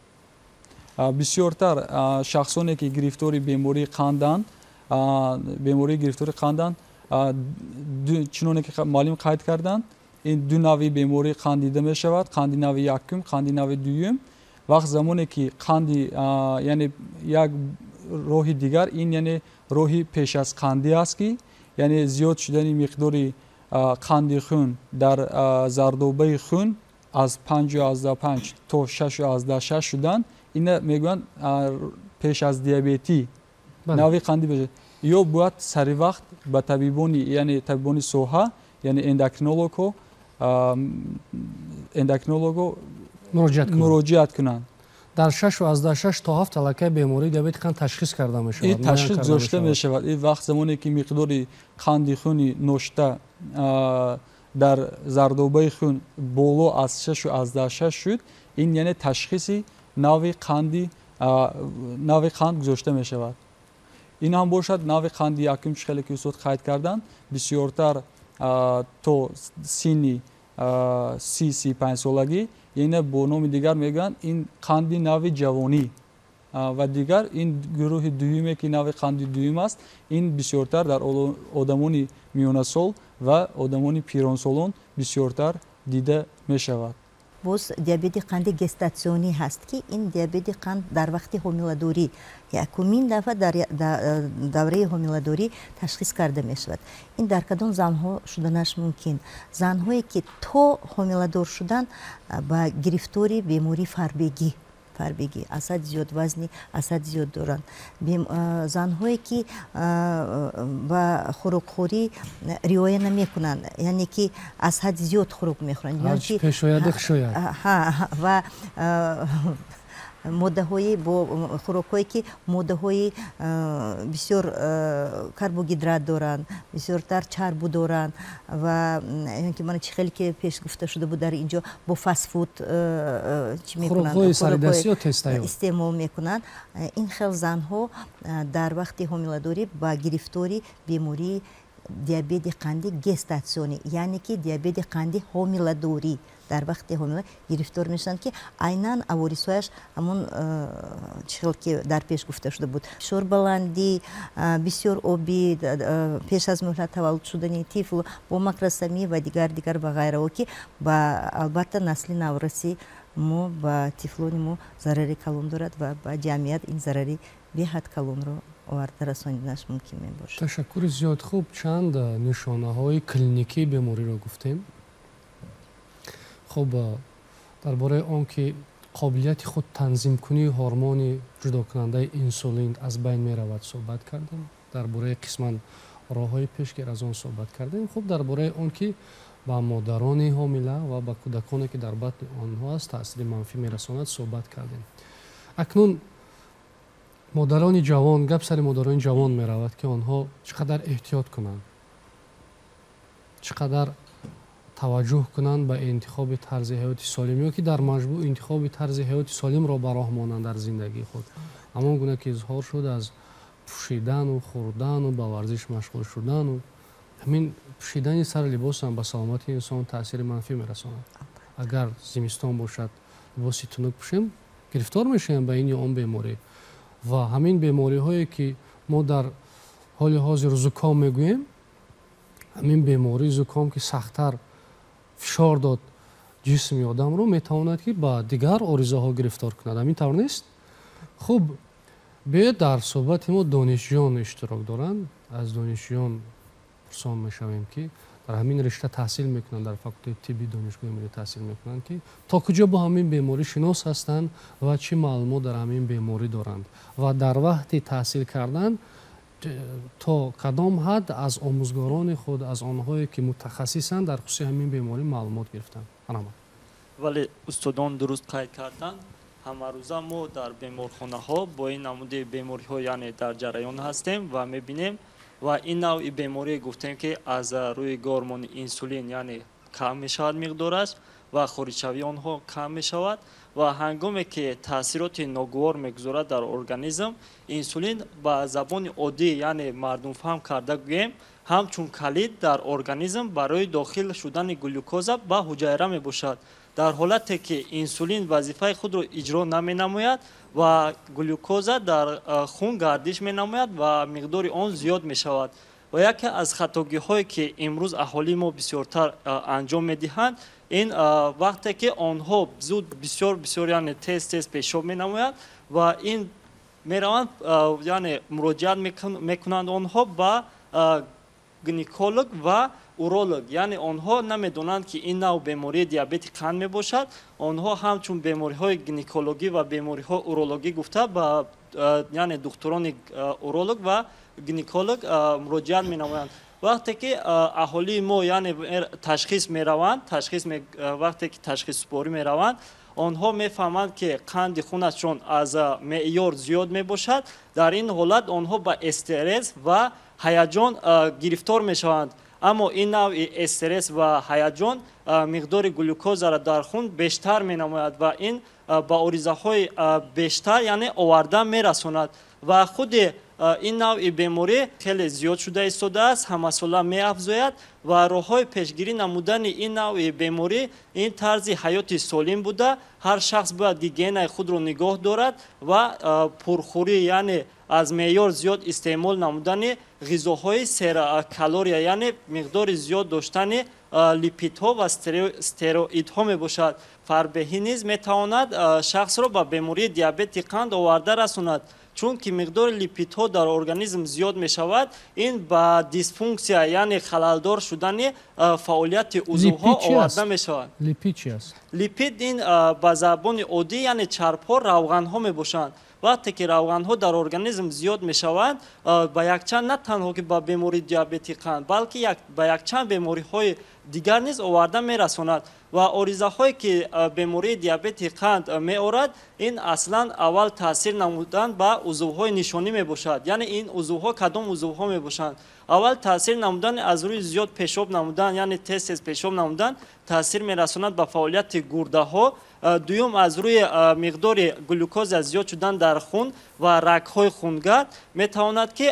Бисёртар шахсоне, ки гирифтори бемории қанданд, бемории гирифтори қанданд, чуноне ки муаллим қайд карданд, ин ду навъи бемории қанд дида мешавад: қанди нави якум, қанди нави дуюм. Вақт замоне ки қанди, яъне як роҳи дигар ин, яъне, роҳи пеш аз қандӣ аст, ки яъне зиёд шудани миқдори қанди хун дар зардобаи хун аз 5,5 то 6,6 шудан, ина мегӯянд пеш аз диабетӣ нави қандӣ бошад, ё бояд сари вақт ба табибони, яъне табибони соҳа, яъне эндокринологҳо муроҷиат кунанд. Дар 6,6 то 7 аллакай бемории диабети қанд ташхис карда мешавад. Ин ташхис гузошта мешавад. Ин вақт замоне ки миқдори қанди хуни ношта дар зардобаи хун боло аз 6,6 шуд, ин, яъне, ташхиси нави қанди, нави қанд гузошта мешавад. Ин ҳам бошад, нави қанди якум, чӣ хеле ки устод қайд карданд, бисёртар то синни 30-35 солагӣ, яъне бо номи дигар мегӯянд, ин қанди нави ҷавонӣ. Ва дигар ин гурӯҳи дуюме, ки нави қанди дуюм аст, ин бисёртар дар одамони миёнасол ва одамони пиронсолон бисёртар дида мешавад. Боз диабети қанди гестатсионӣ ҳаст, ки ин диабети қанд дар вақти ҳомиладорӣ якумин дафъа дар давраи ҳомиладорӣ ташхис карда мешавад. Ин дар кадом занҳо шуданаш мумкин? Занҳое, ки то ҳомиладор шудан ба гирифтори бемории фарбегӣ, аз ҳад зиёд вазни аз ҳад зиёд доранд, занҳое, ки ба хӯрокхӯрӣ риоя намекунанд, яъне ки аз ҳад зиёд хӯрок мехӯранд. Ва моддаҳои бо хӯрокҳое, ки моддаҳои бисёр карбогидрат доранд, бисёртар чарбу доранд ва ки мана чӣ хеле ки пеш гуфта шуда буд, дар инҷо бо фастфуд чӣ мекунанд, истеъмол мекунанд, ин хел занҳо дар вақти ҳомиладорӣ ба гирифтори бемории диабети қанди гестатсионӣ, яъне ки диабети қанди ҳомиладорӣ, дар вақти ҳомила гирифтор мешаванд, ки айнан аворисҳояш ҳамон чӣ хел ки дар пеш гуфта шуда буд: фишорбаландӣ, бисёр обӣ, пеш аз муҳлат таваллуд шудани тифл бо макросомия ва дигар, дигар ва ғайраҳо, ки ба албатта насли навраси мо, ба тифлони мо зарари калон дорад ва ба ҷамъият ин зарари беҳад калонро оварда расониданаш мумкин мебошад. Ташаккури зиёд. Хуб, чанд нишонаҳои клиникии бемориро гуфтем. Хуб, дар бораи он ки қобилияти худ танзимкунии ҳормони ҷудокунандаи инсулин аз байн меравад, суҳбат кардем. Дар бораи қисман роҳҳои пешгир аз он суҳбат кардем. Хуб, дар бораи он ки ба модарони ҳомила ва ба кӯдаконе, ки дар батни онҳо аст, таъсири манфӣ мерасонад, суҳбат кардем. Акнун Модарони ҷавон, гап сари модарони ҷавон меравад, ки онҳо чӣ қадар эҳтиёт кунанд, чӣ қадар таваҷҷӯҳ кунанд ба интихоби тарзи ҳаёти солим ё ки дар маҷмӯъ интихоби тарзи ҳаёти солимро ба роҳ монанд дар зиндагии худ. Ҳамон гуна ки изҳор шуд, аз пӯшидану хӯрдану ба варзиш машғул шудану ҳамин пӯшидани сари либосам ба саломатии инсон таъсири манфӣ мерасонад. Агар зимистон бошад, либоси тунук пӯшем, гирифтор мешавем ба ин ё он беморӣ. Ва ҳамин бемориҳое, ки мо дар ҳоли ҳозир зуком мегӯем, ҳамин бемории зуком, ки сахттар фишор дод ҷисми одамро, метавонад, ки ба дигар оризаҳо гирифтор кунад. Ҳамин тавр нест? Хуб, биёед, дар суҳбати мо донишҷӯён иштирок доранд. Аз донишҷӯён пурсон мешавем, ки дар ҳамин ришта таҳсил мекунанд, дар факултети тибби Донишгоҳи миллӣ таҳсил мекунанд, ки то куҷо бо ҳамин беморӣ шинос ҳастанд ва чӣ маълумот дар ҳамин беморӣ доранд ва дар вақти таҳсил кардан то кадом ҳад аз омӯзгорони худ, аз онҳое, ки мутахассисанд дар хусуси ҳамин беморӣ, маълумот гирифтанд. Марҳамат. Вале, устодон дуруст қайд карданд. Ҳамарӯза мо дар беморхонаҳо бо ин намуди бемориҳо, яъне, дар ҷараён ҳастем ва мебинем. Ва ин навъи беморӣ, гуфтем, ки аз рӯи гормони инсулин, яъне, кам мешавад миқдораш ва хориҷшавии онҳо кам мешавад. Ва ҳангоме ки таъсироти ногувор мегузорад дар организм, инсулин, ба забони оддӣ, яъне мардумфаҳм карда гӯем, ҳамчун калид дар организм барои дохил шудани глюкоза ба ҳуҷайра мебошад. Дар ҳолате ки инсулин вазифаи худро иҷро наменамояд ва глюкоза дар хун гардиш менамояд ва миқдори он зиёд мешавад. Ва яке аз хатогиҳое, ки имрӯз аҳолии мо бисёртар анҷом медиҳанд, ин вақте ки онҳо зуд, бисёр бисёр, яъне тез тез пешоб менамоянд ва ин мераванд, яъне муроҷиат мекунанд онҳо ба гинеколог ва уролог. Яъне онҳо намедонанд, ки ин навъ бемории диабети қанд мебошад. Онҳо ҳамчун бемориҳои гинекологӣ ва бемориҳои урологӣ гуфта ба, яъне, духтурони уролог ва гинеколог муроҷиат менамоянд. Вақте ки аҳолии мо, яъне, ташхис мераванд, ташхис, вақте ки ташхиссупорӣ мераванд, онҳо мефаҳманд, ки қанди хунашон аз меъёр зиёд мебошад. Дар ин ҳолат онҳо ба стресс ва ҳаяҷон гирифтор мешаванд. Аммо ин навъи стресс ва ҳаяҷон миқдори глюкозаро дар хун бештар менамояд ва ин ба оризаҳои бештар, яъне, оварда мерасонад. Ва худи ин навъи беморӣ хеле зиёд шуда истодааст, ҳамасола меафзояд. Ва роҳҳои пешгирӣ намудани ин навъи беморӣ ин тарзи ҳаёти солим буда, ҳар шахс бояд гигиенаи худро нигоҳ дорад ва пурхӯрӣ, яъне аз меъёр зиёд истеъмол намудани ғизоҳои серкалория, яъне миқдори зиёд доштани липидҳо ва стероидҳо мебошад. Фарбеҳӣ низ метавонад шахсро ба бемории диабети қанд оварда расонад, чунки миқдори липидҳо дар организм зиёд мешавад. Ин ба дисфунксия, яъне халалдор шудани фаъолияти узвҳо оварда мешавад. Липид чи аст? Липид ин ба забони оддӣ, яъне чарбҳо, равғанҳо мебошанд. Вақте ки равғанҳо дар организм зиёд мешаванд, ба якчанд, на танҳо ки ба бемории диабети қанд, балки ба якчанд бемориҳои дигар низ оварда мерасонад. Ва оризаҳое, ки бемории диабети қанд меорад, ин аслан аввал таъсир намудан ба узвҳои нишонӣ мебошад. Яъне ин узвҳо кадом узвҳо мебошанд? Аввал таъсир намудан аз рӯи зиёд пешоб намудан, яъне тез тез пешоб намудан, таъсир мерасонад ба фаъолияти гурдаҳо. Дуюм, аз рӯи миқдори глюкоза зиёд шудан дар хун ва рагҳои хунгард метавонад, ки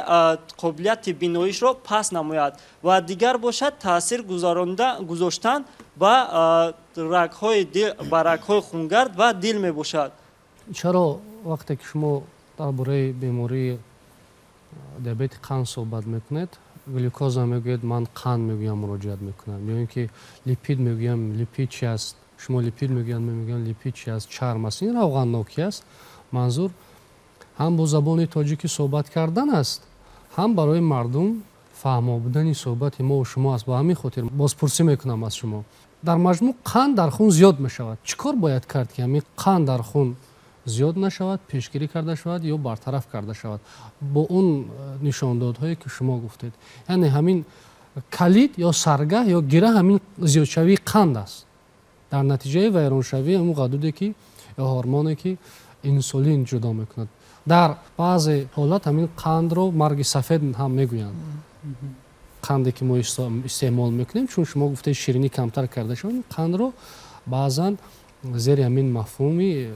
қобилияти биноишро паст намояд. Ва дигар бошад, таъсир гузоштан ба рагҳои дил, ба рагҳои хунгард ва дил мебошад. Чаро вақте ки шумо дар бораи бемории диабети қанд суҳбат мекунед, глюкоза мегӯед, ман қанд мегӯям, муроҷиат мекунам, ё ин ки липид мегӯям, липид чи аст? Шумо липид мегӯянд, ман мегӯям, липид чи аст? Чарм аст, ин равғаннокӣ аст. Манзур ҳам бо забони тоҷикӣ суҳбат кардан аст, ҳам барои мардум фаҳмо будани суҳбати мо шумо аст. Ба ҳамин хотир бозпурсӣ мекунам аз шумо. Дар маҷмӯъ қанд дар хун зиёд мешавад. Чӣ кор бояд кард, ки ҳамин қанд дар хун зиёд нашавад, пешгирӣ карда шавад ё бартараф карда шавад бо он нишондодҳое, ки шумо гуфтед? Яъне ҳамин калид ё саргаҳ ё гира ҳамин зиёдшавии қанд аст дар натиҷаи вайроншавии ҳамун ғадуде, ки ё ҳормоне, ки инсулин ҷудо мекунад. Дар баъзе ҳолат ҳамин қандро марги сафед ҳам мегӯянд, қанде ки мо истеъмол мекунем, чун шумо гуфтед, ширинӣ камтар карда шавад, қандро баъзан зери ҳамин мафҳуми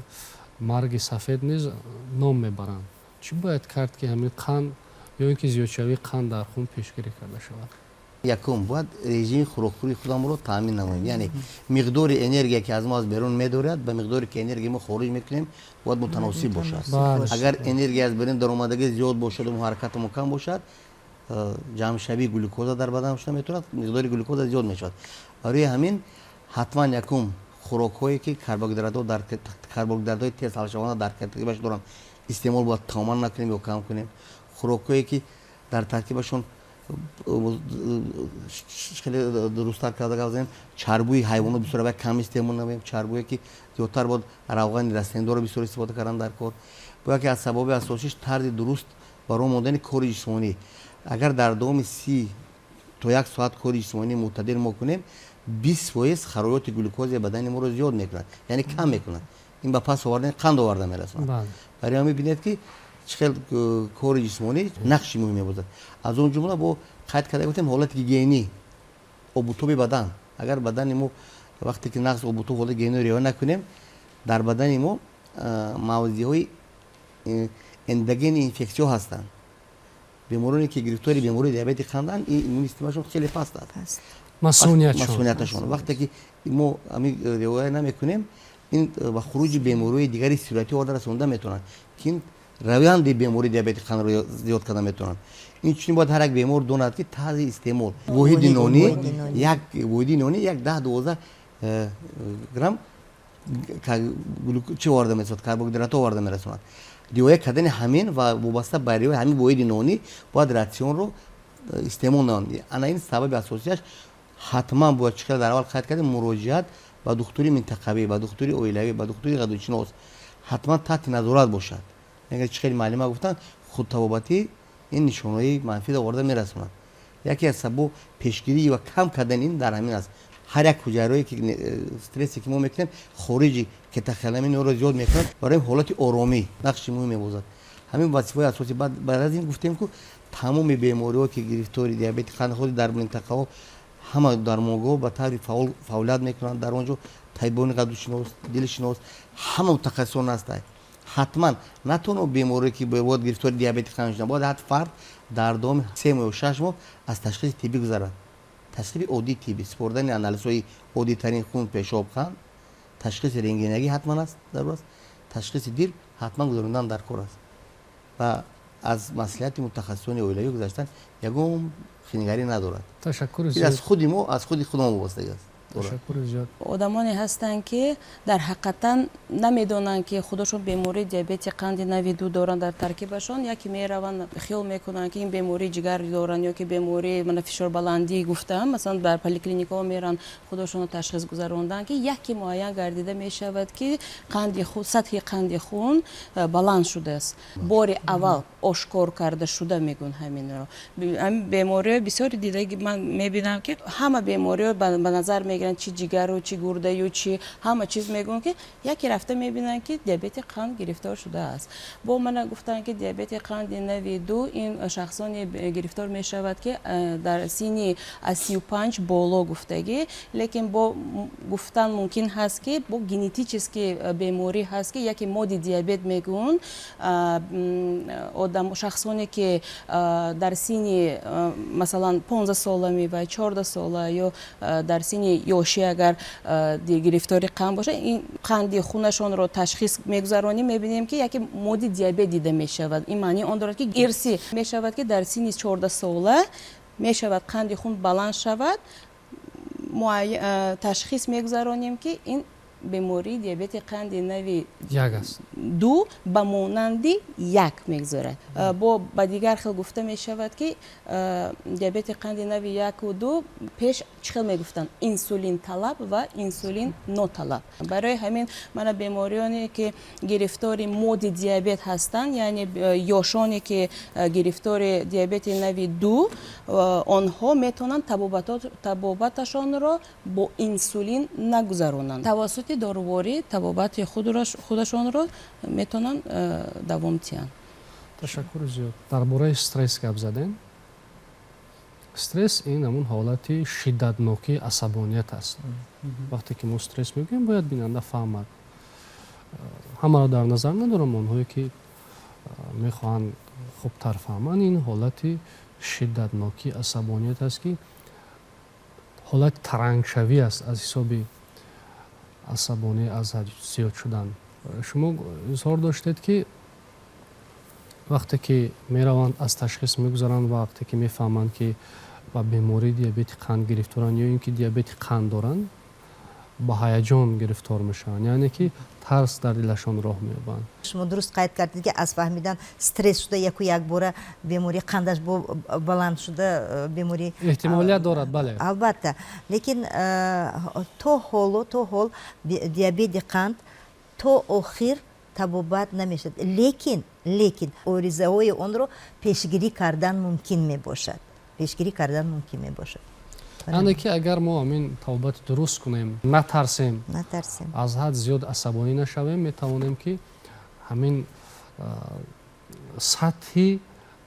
марги сафед низ ном мебаранд. Чӣ бояд кард, ки ҳамин қанд ё ин ки зиёдшавии қанд дар хун пешгирӣ карда шавад? Якум, бояд режими хӯрокхӯрии худамонро таъмин намоем, яъне миқдори энергия, ки аз мо аз берун медорад, ба миқдоре ки энергия мо хориҷ мекунем, бояд мутаносиб бошад. Агар энергия аз берун даромадагӣ зиёд бошаду ҳаракатамо кам бошад, ҷамъшавии глюкоза дар бадан шуда метавонад, миқдори глюкоза зиёд мешавад. Барои ҳамин ҳатман якум хӯрокҳое, ки карбогидратҳо дар карбогидратҳои тез ҳалшаванда дар таркибаш доранд, истеъмол бояд тамоман накунем ё кам кунем. Хӯрокҳое, ки дар таркибашон, хеле дурусттар карда гап занем, чарбуи ҳайвонот бисёр бояд кам истеъмол намоем, чарбуе ки зиёдтар бояд равғани растанидорро бисёр истифода кардан дар кор. Бояд ки аз сабаби асосиш тарзи дуруст барои мондани кори ҷисмонӣ. Агар дар давоми 30 то як соат кори ҷисмонӣ мӯътадил мо кунем, 20% хароҷоти глюкозаи бадани моро зиёд мекунад, яъне кам мекунад. Ин ба пас овардани қанд оварда мерасонад. Барои ҳамин мебинед, ки чӣ хел кори ҷисмонӣ нақши муҳим мебозад. Аз он ҷумла бо қайд карда гуфтем, ҳолати гигиенӣ, обутоби бадан. Агар бадани мо вақте ки нақс обутоб, ҳолати гигиениро риоя накунем, дар бадани мо мавзеъҳои эндогени инфексиё ҳастанд. Бемороне, ки гирифтори бемории диабети қанданд, ин иммунии системашон хеле паст аст, масунияташон. Вақте ки мо ҳамин риоя намекунем, ин ба хуруҷи бемориҳои дигари сироятӣ оварда расонда метавонад, ки ин раванди бемории диабети қандро зиёд карда метавонад. Инчунин бояд ҳар як бемор донад, ки тарзи истеъмол воҳиди нонӣ, як воҳиди нонӣ як 10-12 грамм чӣ оварда мерасонад? Карбогидратҳо оварда мерасонад. Риоя кардани ҳамин ва вобаста ба риояи ҳамин воҳиди нонӣ бояд ратсионро истеъмол намояд. Ана ин сабаби асосияш. Ҳатман бояд, чӣ дар аввал қайд кардем, муроҷиат ба духтури минтақавӣ, ба духтури оилавӣ, ба духтури ғадудшинос ҳатман таҳти назорат бошад. Чӣ хеле муаллима гуфтанд, худтабобатӣ ин нишонаҳои манфиро оварда мерасонад. Яке аз сабаб пешгирӣ ва кам кардани ин дар ҳамин аст. Ҳар як ҳуҷайраое ки стрессе ки мо мекунем, хориҷи катехоламинро зиёд мекунад, барои ҳолати оромӣ нақши муҳим мебозад. Ҳамин вазифаҳои асосӣ. Баъд аз ин гуфтем, ку тамоми бемориҳо, ки гирифтори диабети қанд худи дар минтақаҳо ҳама дармонгоҳ ба таври фаъол фаъолият мекунанд. Дар он ҷо табибони ғадудшинос, дилшинос, ҳама мутахассисон ҳастанд. Ҳатман на танҳо беморе, ки бояд гирифтори диабети қанд шудан, бояд ҳат фард дар давоми 3 моҳ ё 6 моҳ аз ташхиси тиббӣ гузарад. Ташхиси оддии тиббӣ, супоридани анализҳои оддитарин: хун, пешоб, қанд, ташхиси рентгенагӣ ҳатман аст, зарур аст, ташхиси дил ҳатман гузарондан дар кор аст ва аз маслиҳати мутахассисони оилавӣ гузаштан ягон хинигарӣ надорад. Ташаккури. Аз худи мо, аз худи худамон вобастагӣ аст. Ташаккури зиёд. Одамоне ҳастанд, ки дар ҳақиқатан намедонанд, ки худашон бемории диабети қанди нави ду доранд дар таркибашон. Яке мераванд, хиёл мекунанд, ки ин бемории ҷигар доранд ё ки бемории мана фишорбаландӣ гуфтаам. Масалан, дар поликлиникаҳо мераванд худашонро ташхис гузаронданд, ки яке муайян гардида мешавад, ки қанди сатҳи қанди хун баланд шудааст. Бори аввал ошкор карда шуда мегӯянд ҳаминро. Ҳамин бемориҳои бисёри дидаги ман мебинам, ки ҳама бемориҳо ба назар мегиранд, чи ҷигару, чи гурдаю, чи ҳама чиз мегӯянд, ки яке рафта мебинанд, ки диабети қанд гирифтор шудааст. Бо мана гуфтанд, ки диабети қанди нави ду ин шахсоне гирифтор мешавад, ки дар синни аз 35 боло гуфтагӣ. Лекин бо гуфтан мумкин ҳаст, ки бо генетически беморӣ ҳаст, ки яке моди диабет мегӯянд. Одам, шахсоне, ки дар синни масалан 15 солами ва 14 сола ё дар синни ёшӣ агар гирифтори қанд бошад, ин қанди хунашонро ташхис мегузаронем, мебинем, ки яке моди диабет дида мешавад. Ин маънии он дорад, ки ирсӣ мешавад, ки дар синни 14 сола мешавад қанди хун баланд шавад, ташхис мегузаронем, ки ин бемории диабети қанди нави як аст. Ду ба монанди як мегузарад. Бо ба дигар хел гуфта мешавад, ки диабети қанди нави яку ду пеш чӣ хел мегуфтанд: инсулин талаб ва инсулин ноталаб. Барои ҳамин мана бемориёне, ки гирифтори моди диабет ҳастанд, яъне ёшоне, ки гирифтори диабети нави ду, онҳо метавонанд табобаташонро бо инсулин нагузаронанд, тавассути доруворӣ табобати худашонро метавонанд давом диҳанд. Ташаккури зиёд. Дар бораи стресс гап задем. Стресс ин ҳамун ҳолати шиддатнокии асабоният аст. Вақте ки мо стресс мегӯем, бояд бинанда фаҳмад. Ҳамаро дар назар надорам, онҳое ки мехоҳанд хубтар фаҳманд, ин ҳолати шиддатнокии асабоният аст, ки ҳолати тарангшавӣ аст аз ҳисоби асабонӣ аз ҳад зиёд шудан. Шумо изҳор доштед, ки вақте ки мераванд, аз ташхис мегузаранд ва вақте ки мефаҳманд, ки ба бемории диабети қанд гирифторанд ё ин ки диабети қанд доранд, ба ҳаяҷон гирифтор мешаванд, яъне ки тарс дар дилашон роҳ меёбанд. Шумо дуруст қайд кардед, ки аз фаҳмидан стресс шуда, яку якбора бемории қандаш баланд шуда, беморӣ Эҳтимолият дорад, бале. Албатта, лекин то ҳоло диабети қанд то охир табобат намешавад, лекин оризаҳои онро пешгирӣ кардан мумкин мебошад, пешгирӣ кардан мумкин мебошад. Яъне ки агар мо ҳамин табобати дуруст кунем, натарсем, натарсем, аз ҳад зиёд асабонӣ нашавем, метавонем, ки ҳамин сатҳи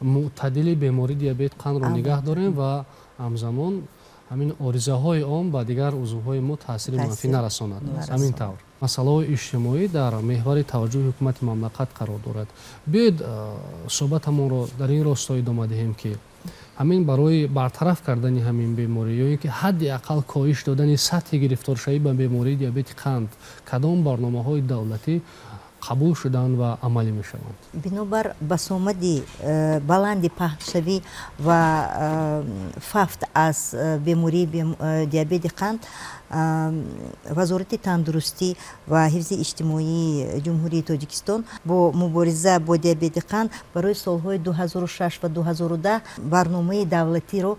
мӯътадили бемории диабет қандро нигаҳ дорем ва ҳамзамон ҳамин оризаҳои он ба дигар узвҳои мо таъсири манфӣ нарасонад. Ҳамин тавр, масъалаҳои иҷтимоӣ дар меҳвари таваҷҷӯҳи ҳукумати мамлакат қарор дорад. Биёед, суҳбатамонро дар ин росто идома диҳем, ки ҳамин барои бартараф кардани ҳамин беморӣ ё ин ки ҳадди ақал коҳиш додани сатҳи гирифторшавӣ ба бемории диабети қанд кадом барномаҳои давлатӣ қабул шуданд ва амалӣ мешаванд? Бинобар басомади баланди паҳншавӣ ва фавт аз бемории диабети қанд, Вазорати тандурустӣ ва ҳифзи иҷтимоии Ҷумҳурии Тоҷикистон бо мубориза бо диабети қанд барои солҳои 2006 ва 2010 барномаи давлатиро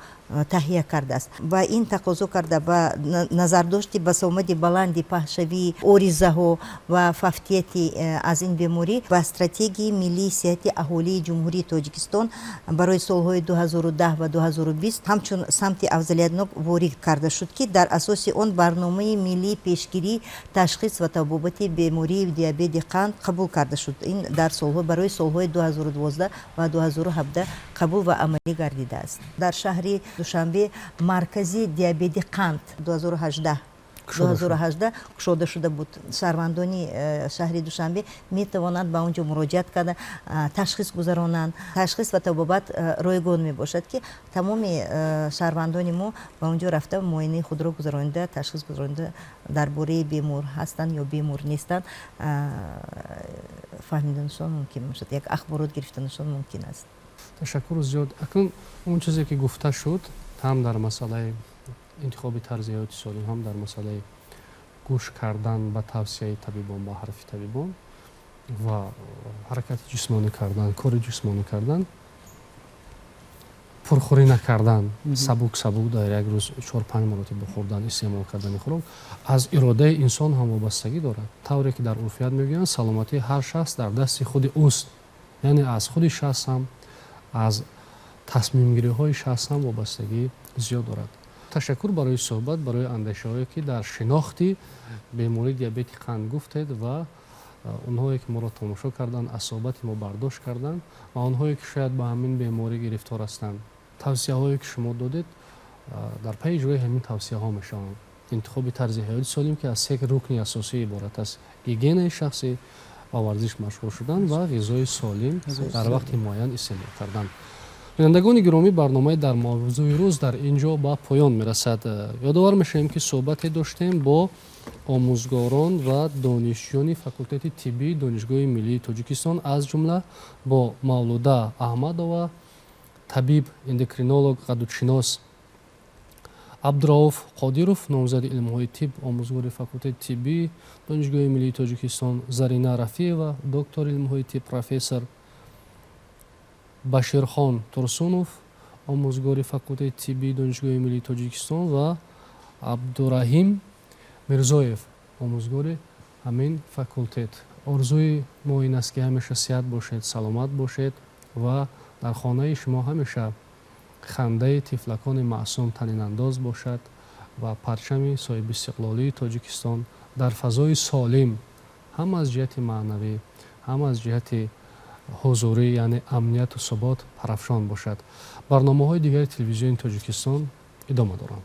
таҳия кардааст. Ба ин тақозо карда, ба назардошти басомади баланди паҳншавии оризаҳо ва фавтияти аз ин беморӣ, ба Стратегияи миллии сиҳати аҳолии Ҷумҳурии Тоҷикистон барои солҳои 2010 ва 2020 ҳамчун самти афзалиятнок ворид карда шуд, ки дар асоси он барномаи миллии пешгирӣ, ташхис ва табобати бемории диабети қанд қабул карда шуд. Ин дар солҳо барои солҳои 2012 ва 2017 қабул ва амалӣ гардидааст. Дар шаҳри Душанбе маркази диабети қанд 2018 кушода шуда буд. Шаҳрвандони шаҳри Душанбе метавонанд ба он ҷо муроҷиат карда, ташхис гузаронанд. Ташхис ва табобат ройгон мебошад, ки тамоми шаҳрвандони мо ба он ҷо рафта, муоинаи худро гузаронида, ташхис гузаронида, дар бораи бемор ҳастанд ё бемор нестанд фаҳмиданашон мумкин мебошад, як ахборот гирифтанашон мумкин аст. Ташаккур зиёд. Акнун он чизе ки гуфта шуд, ҳам дар масъалаи интихоби тарзи ҳаёти солим, ҳам дар масъалаи гӯш кардан ба тавсияи табибон, ба ҳарфи табибон ва ҳаракати ҷисмонӣ кардан, кори ҷисмонӣ кардан, пурхӯрӣ накардан, сабук сабук дар як рӯз чор-панҷ маротиба хӯрдан, истеъмол кардани хӯрок аз иродаи инсон ҳам вобастагӣ дорад. Тавре ки дар урфият мегӯянд, саломатии ҳар шахс дар дасти худи ӯст, яъне аз худи шахс ҳам, аз тасмимгириҳои шахс ҳам вобастагӣ зиёд дорад. Ташаккур барои суҳбат, барои андешаҳое ки дар шинохти бемории диабети қанд гуфтед ва онҳое ки моро тамошо карданд, аз суҳбати мо бардошт карданд ва онҳое ки шояд ба ҳамин беморӣ гирифтор ҳастанд, тавсияҳое ки шумо додед, дар пайи иҷрои ҳамин тавсияҳо мешаванд. Интихоби тарзи ҳаёти солим, ки аз се рукни асосӣ иборат аст: гигиенаи шахсӣ, ба варзиш машғул шудан ва ғизои солим дар вақти муайян истеъмол кардан. Бинандагони гиромӣ, барномаи «Дар мавзӯи рӯз» дар ин ҷо ба поён мерасад. Ёдовар мешавем, ки суҳбате доштем бо омӯзгорон ва донишҷӯёни факултети тиббии Донишгоҳи миллии Тоҷикистон, аз ҷумла бо Мавлуда Аҳмадова, табиб эндокринолог, ғадудшинос, Абдурауф Қодиров, номзади илмҳои тиб, омӯзгори факултети тиббии Донишгоҳи миллии Тоҷикистон, Зарина Рафиева, доктори илмҳои тиб, профессор, Баширхон Турсунов, омӯзгори факултети тиббии Донишгоҳи миллии Тоҷикистон, ва Абдураҳим Мирзоев, омӯзгори ҳамин факултет. Орзуи мо ин аст, ки ҳамеша сиҳат бошед, саломат бошед ва дар хонаи шумо ҳамеша хандаи тифлакони маъсум танинандоз бошад ва парчами соҳибистиқлолии Тоҷикистон дар фазои солим, ҳам аз ҷиҳати маънавӣ, ҳам аз ҷиҳати ҳузурӣ, яъне амнияту субот парафшон бошад. Барномаҳои дигари Телевизиони Тоҷикистон идома доранд.